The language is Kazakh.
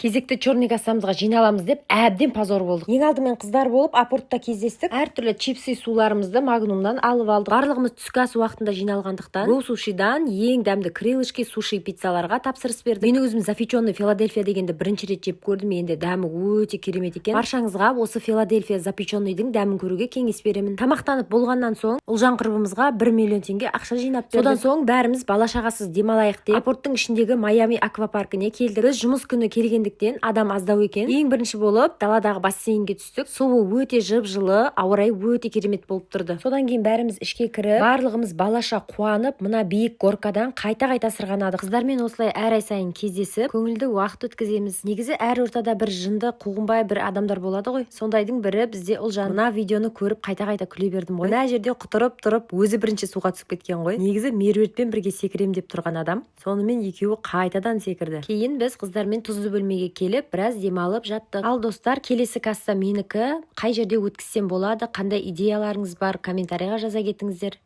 Кезекті черный кассамызға жиналамыз деп әбден позор болдық. Ең алдымен қыздар болып апортта кездестік. Әртүрлі чипсы, суларымызды Магнумнан алып алдық. Барлығымыз түскі ас уақытында жиналғандықтан, Го Сушидан ең дәмді крылышки, суши, пиццаларға тапсырыс бердік. Мен өзім запеченный Филадельфия дегенді бірінші рет жеп көрдім. Енді дәмі өте керемет екен. Баршаңызға осы Филадельфия запеченныйдың дәмін көруге кеңес беремін. Тамақтанып болғаннан соң Ұлжан құрбымызға 1 миллион теңге ақша жинап бердік. Содан соң бәріміз бала шағасыз демалайық деп апорттың ішіндегі Майами аквапаркіне келдік. Біз жұмыс күні келгендіктен, адам аздау екен. Ең бірінші болып даладағы бассейнге түстік. Суы өте жып жылы, ауа райы өте керемет болып тұрды. Содан кейін бәріміз ішке кіріп, барлығымыз балаша қуанып, мына биік горкадан қайта қайта сырғанадық. Қыздармен осылай әр ай сайын кездесіп, көңілді уақыт өткіземіз. Негізі әр ортада бір жынды, қуғынбай бір адамдар болады ғой. Сондайдың бірі бізде Ұлжан. Мына видеоны көріп, қайта қайта күле бердім ғой. Мына жерде құтырып тұрып, өзі бірінші суға түсіп кеткен ғой. Негізі Меруертпен бірге секірем деп тұрған адам, сонымен екеуі қайтадан секірді. Кейін біз қыздармен тұзды бөлмеге келіп, біраз демалып жаттық. Ал, достар, келесі касса менікі. Қай жерде өткізсем болады, қандай идеяларыңыз бар, комментарийға жаза кетіңіздер.